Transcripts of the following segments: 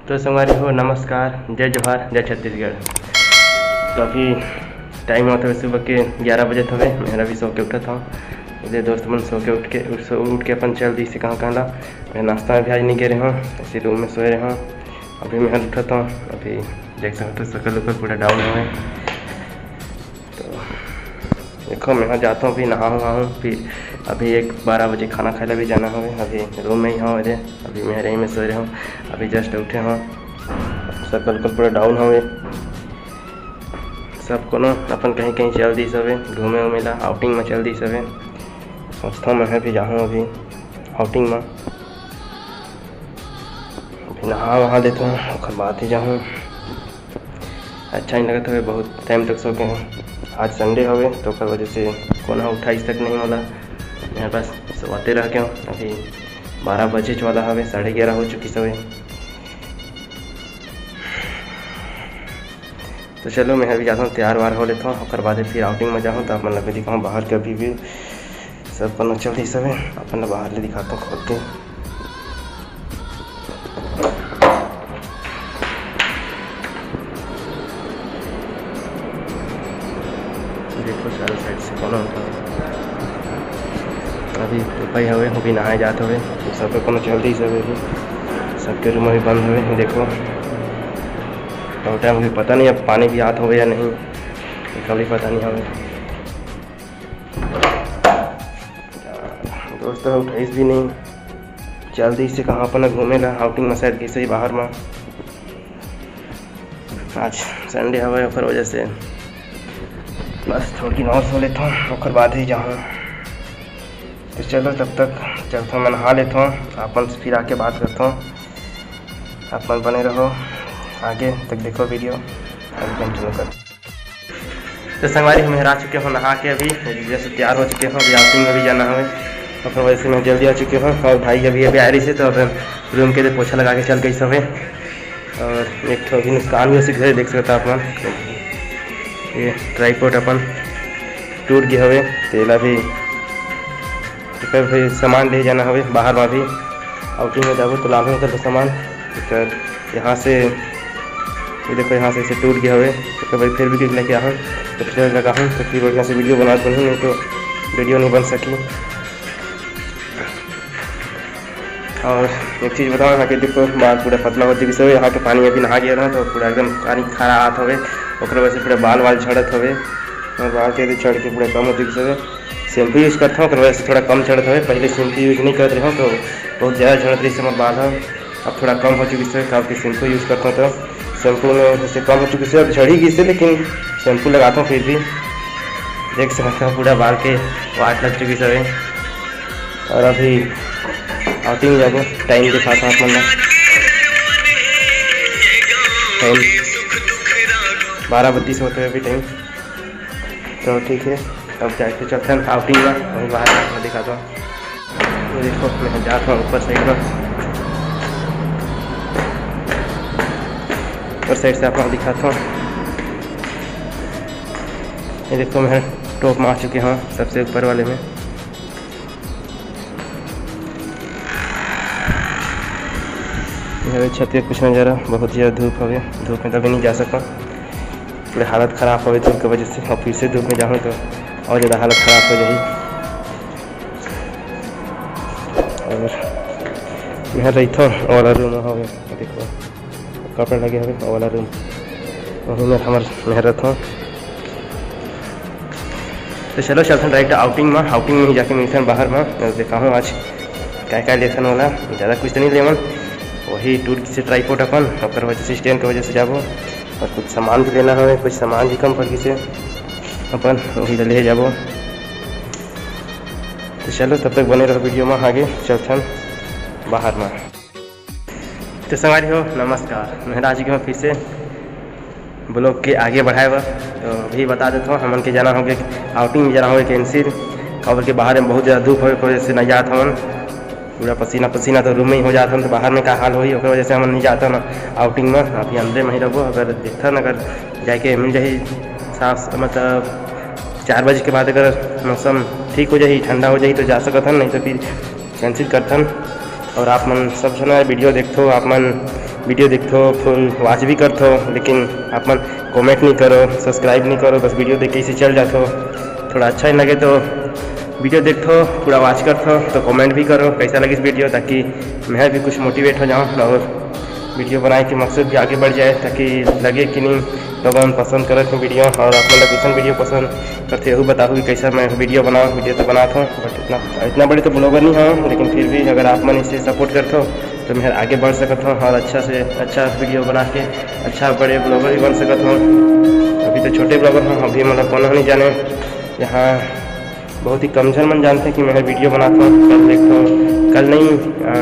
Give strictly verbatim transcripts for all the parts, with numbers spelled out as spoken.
तो संगवारी हो, नमस्कार, जय जोहार, जय छत्तीसगढ़। तो अभी टाइम होत हवे सुबह के ग्यारह बजत हवे। मैं अभी सो के उठत हंव। ये दोस्त मन सो के उठ के, सो उठ के अपन चल दिस हे कहां कहां ला। मैं नाश्ता में भी आज नहीं गे रहे हंव, ऐसे रूम में सोए रहे हंव। अभी मैं उठत हंव, अभी देख सकत हो शकल उकल पूरा डाउन हवे। तो देखो, मैं जात हंव, अभी नहाहूं, फिर अभी एक बारह बजे खाना खाए ला भी जाना हवे। अभी रूम में ही हंव, अरे अभी मैं यहीं में सोए रहे हंव, अभी just उठे हंव। शकल उकल पूरा डाउन हवे। सब कोनो अपन कहीं कहीं चल दिस हवे, घूमे उमे ला, outing में चल दिस हवे। सोचत हंव मैं भी जाहूं अभी outing में। अभी नहा वहा लेत हंव, ओकर बाद ही जाहूं। अच्छा नहीं लगत हवे, बहुत टाइम तक सो के हंव। आज Sunday हवे, तो ओकर वजह से कोनो उठाइस तक नहीं मोला। मैं बस सोते रह के हंव। अभी बारह बजेच वाला हवे, साढ़े ग्यारह हो चुकिस हवे। तो चलो, मैं अभी जात हंव, तैयार वार हो लेत हंव, ओकर बाद फिर outing में जाहूं, तो आप मन ला भी दिखाहूं बाहर के अभी भी। सब कोनो चल दिस हवे, अपन ला बाहर ले दिखात हंव खोल के। देखो, चारों side से कोनो होता है। अभी तो भाई हवे, अभी नहाए जात हवे, तो सब कोनो चल दिस हवे अभी। सबके रूम अभी बंद हवे, देखो। और टाइम अभी पता नहीं, अब पानी भी आत हवे या नहीं, एकर भी पता नहीं हवे। दोस्त ह उठाइस भी नहीं, चल दिस हे कहां अपन घूमे ला, outing में शायद गिस होही बाहर में। आज Sunday हवे, ओकर वजह से बस थोड़किन और सो लेत हंव, ओकर बाद ही जाहूं। तो चलो, तब तक चलत हंव, मैं नहा लेत हंव, अपन से फिर आके बात करत हंव। आप मन बने रहो, आगे तक देखो video, अभी continue कर। तो संगवारी, मैं आ चुके हंव नहा के, अभी जैसे तैयार हो चुके हंव, अभी outing में भी जाना हवे, ओकर वजह से मैं जल्दी आ चुके हंव। और भाई अभी अभी आए रहिस हे, तो अब रूम के लिए पोछा लगा के चल गइस हवे। और एक ठो अभी नुकसान भी हो सकत हे, देख सकत हो आप मन, ये tripod अपन टूट गे हवे, तेला भी, एकर भी सामान ले जाना हवे बाहर में, भी outing में जाबो तो लानहूं एकर सामान। एकर यहाँ से, ये देखो, यहाँ से ऐसे टूट गे हवे, तो भाई फिर भी लेके आहूं, तो फिर लगाहूं, तो फिर बढ़िया से video बनात बनहूं, नहीं तो video नहीं बन सकी। और एक चीज बताओ, यहाँ के देखो, बाल पूरा पतला हो चुकी हवे। यहाँ के पानी अभी नहा गया था, तो पूरा एकदम पानी खारा आत हवे, ओकर वजह से पूरा बाल वाल झड़त हवे, और बाल के झड़ के पूरा कम हो चुकी हवे। Shampoo use करत हंव, ओकर वजह से थोड़ा कम झड़त हवे। पहले shampoo use नहीं करत रहे हंव, तो बहुत ज्यादा झड़त रहिस हमर बाल ह। अब थोड़ा कम हो चुकी हवे, काबर कि shampoo use करत हंव, तो shampoo में जैसे कम हो चुकी हवे, अब झड़ ही गिस हे, लेकिन shampoo लगात हंव फिर भी। देख सकत हो, पूरा बाल के वाट लग चुकी हवे। और अभी outing जाबो, time दिखात हंव आप मन ला। Time बारह बत्तीस होत हवे अभी time। तो ठीक हे, अब जाके चलथन outing में, वहीं बाहर में दिखात हंव। ये देखो, मैं जात हंव ऊपर side में, ऊपर side से आप मन दिखात हंव। ये देखो, मैं top में आ चुके हंव, सबसे ऊपर वाले में। ये छत के कुछ नज़ारा, बहुत ज्यादा धूप हवे, धूप में तो अभी नहीं जा सकंव, पूरे हालत खराब हवे धूप के वजह से। और फिर से धूप में जाहूं तो और ज्यादा हालत खराब हो जाही। और यहाँ रहिथंव, वो वाला रूम हवे, देखो, कपड़ा लगे हवे, वो वाला रूम, वही में हमर मैं रहिथंव। तो चलो, चलथन direct outing में, outing में ही जाके मिलथन बाहर में, दिखाहूं आज काय काय लेथन वाला। ज्यादा कुछ तो नहीं लेवन, वही टूट गिस हे tripod अपन, ओकर वजह से, stand के वजह से जाबो। और कुछ सामान भी लेना हवे, कुछ सामान भी कम पड़ गिस हे, अपन वही ले जाबो। तो चलो, तब तक बने रहो video में, आगे चलथन बाहर में। तो संगवारी हो, नमस्कार, मैं आ चुके हंव फिर से vlog के आगे बढ़ाए बर। तो अभी बता देत हंव, हमन के जाना हवे, outing में जाना हवे कैंसिल, काबर के बाहर में बहुत ज्यादा धूप हवे, ओकर वजह से नहीं जात हवन। पूरा पसीना पसीना तो रूम में ही हो जात हन, तो बाहर में का हाल होही, ओकर वजह से हमन नहीं जात हन outing में, अभी अंदरे में ही रहबो। अगर देखथन, अगर जाके मिल जाही साफ, मतलब चार बजे के बाद अगर मौसम ठीक हो जाही, ठंडा हो जाही, तो जा सकत हन, नहीं तो फिर कैंसिल करथन। और आप मन सब झन video देखथो, आप मन वीडियो देखथो, फुल वॉच भी करथो, लेकिन आप मन कमेंट नहीं करो, सब्सक्राइब नहीं करो, बस वीडियो देख के इसे चल जाथो। थोड़ा अच्छा नहीं लगे तो वीडियो देखथो, पूरा वॉच करथो, तो कमेंट भी करो कैसा लगिस वीडियो, ताकि मैं भी कुछ मोटिवेट हो जाऊँ और वीडियो बनाए के मकसद भी आगे बढ़ जाए, ताकि लगे कि नहीं लोगन पसंद करत हे वीडियो और आप मन ला कैसन वीडियो पसंद करथे, यहू बताहू कि कैसा मैं वीडियो बनाऊँ। वीडियो तो बनात हूँ, बट इतना इतना बड़े तो ब्लॉगर नहीं हूँ, लेकिन फिर भी अगर आप मन इसे सपोर्ट करथो तो मैं आगे बढ़ सकत हूँ और अच्छा से अच्छा वीडियो बना के अच्छा बड़े ब्लॉगर भी बन सकत हूँ। अभी तो छोटे ब्लॉगर हूँ, अभी मतलब कोनो नहीं जाने, यहाँ बहुत ही कम झन मन जानथे कि मैं वीडियो बनात हूँ। कल देखो, कल नहीं, अ,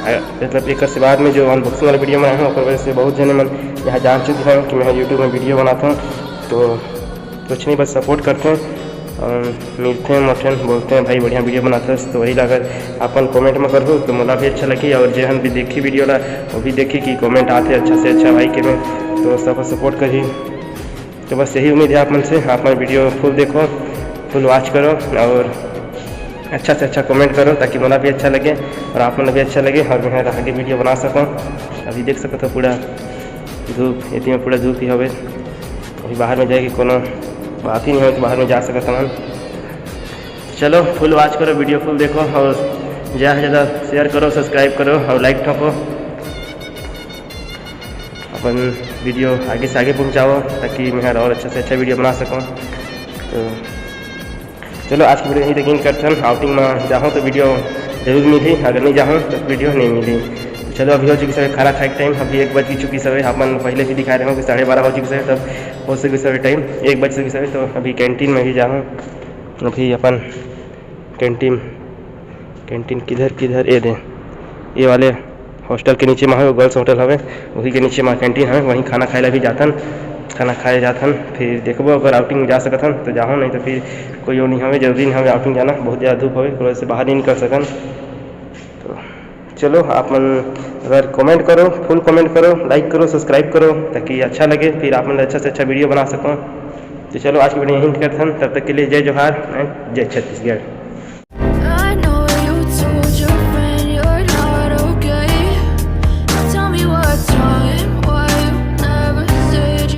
अ, मतलब एक से बाद में जो अनबॉक्सिंग वाला वीडियो बनाए हूँ, ओकर वजह से बहुत जने मन यहाँ जान चुके हैं कि मैं यूट्यूब में वीडियो बनात हूँ। तो कुछ नहीं, बस सपोर्ट करते हैं और मिलते हैं, मोठन बोलते हैं, "भाई बढ़िया वीडियो बनाते हैं।" तो वही ला अगर अपन कमेंट में करहू तो मोला भी अच्छा लगी और जेहन भी देखी वीडियो ला, वो भी देखी कि कमेंट आते अच्छा से अच्छा भाई के में, तो सब सपोर्ट करी। तो बस यही उम्मीद है आप मन से, आप मन वीडियो फुल देखो, फुल वॉच करो और अच्छा से अच्छा कमेंट करो, ताकि मोला भी अच्छा लगे और आप मन भी अच्छा लगे और मैं आगे वीडियो बना सकूँ। अभी देख सकत हो पूरा धूप, एती में पूरा धूप ही हवे। अभी बाहर में जाए के कोनो बात ही नहीं है कि बाहर में जा सकत हन। चलो फुल वॉच करो, वीडियो फुल देखो और ज़्यादा से ज़्यादा शेयर करो, सब्सक्राइब करो और लाइक ठोको। अपन वीडियो आगे से आगे पहुँचाओ, ताकि मैं और अच्छा से अच्छा वीडियो बना सकूँ। तो चलो आज की वीडियो यहीं तक एंड करथन। आउटिंग में जाहूँ तो वीडियो जरूर मिली, अगर नहीं जाहूँ तो वीडियो नहीं मिली। तो चलो अभी हो चुकी सवे खाना खाए के टाइम, अभी एक बज चुकी सवे। अपन पहले भी दिखा रहे हो कि साढ़े बारह हो चुकी सवे, तब हो चुकी सवे टाइम, एक बज चुकी सवे। तो अभी कैंटीन में भी जाहूँ, अभी अपन कैंटीन, कैंटीन किधर किधर, ये दे, ये वाले हॉस्टल के नीचे में हवे, गर्ल्स हॉस्टल हवे, वही के नीचे में कैंटीन हवे, वहीं खाना खाए ला भी जाथन, खाना खाए जाथन। फिर देखबो अगर आउटिंग में जा सकत हन तो जाहूँ, नहीं तो फिर कोई वो नहीं हवे, जरूरी नहीं हवे आउटिंग जाना, बहुत ज़्यादा धूप हवे, ओकर वजह से बाहर नहीं निकल सकन। तो चलो आप मन अगर कमेंट करो, फुल कमेंट करो, लाइक करो, सब्सक्राइब करो, ताकि अच्छा लगे, फिर आप मन अच्छा से अच्छा वीडियो बना सकूँ। तो चलो आज की वीडियो यहीं करथन, तब तक के लिए जय जोहार and जय छत्तीसगढ़।